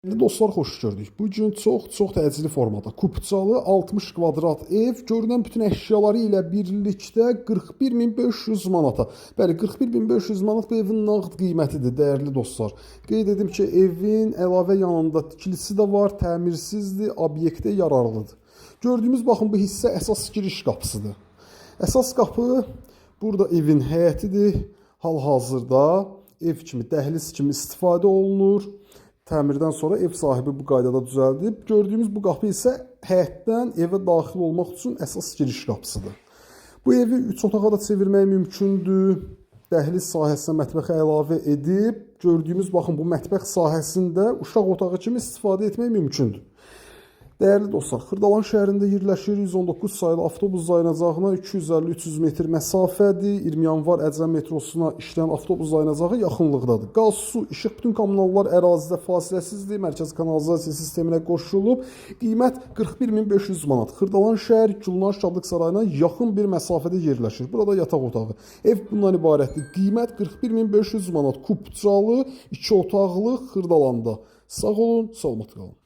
Dostlar, xoş gördük. Bu gün çox-çox təcili formada kupçalı 60 kvadrat ev görünən bütün əşyaları ilə birlikdə 41500 manata. Bəli, 41500 manat bu evin nağd qiymətidir, dəyərli dostlar. Qeyd edim ki, evin əlavə yanında tikilisi də var, təmirsizdir, obyektə yararlıdır. Gördüyümüz, baxın, bu hissə əsas giriş qapısıdır. Əsas qapı burada evin həyətidir. Hal-hazırda ev kimi, dəhliz kimi istifadə olunur. Təmirdən sonra ev sahibi bu qaydada düzəldib. Gördüyümüz bu qapı isə həyətdən evə daxil olmaq üçün əsas giriş qapısıdır. Bu evi 3 otağa da çevirmək mümkündür. Dəhliz sahəsinə mətbəxi əlavə edib, gördüyümüz, baxın, bu mətbəx sahəsində uşaq otağı kimi istifadə etmək mümkündür. Dəyərli dostlar, Xırdalan şəhərində yerləşir. 119 sayılı avtobus dayanacağına 250-300 metr məsafədir. 20 Yanvar Əcəm metrosuna işləyən avtobus dayanacağı yaxınlıqdadır. Qaz, su, işıq, bütün kommunallar ərazidə fasiləsizdir. Mərkəzi kanalizasiya sisteminə qoşulub. Qiymət 41500 manat. Xırdalan şəhər Gülnar Şadlıq Sarayına yaxın bir məsafədə yerləşir. Burada yataq otağı. Ev bundan ibarətdir. Qiymət 41500 manat. Kupçalı, 2 otaqlı Xırdalanda. Sağ olun, salamat qalın.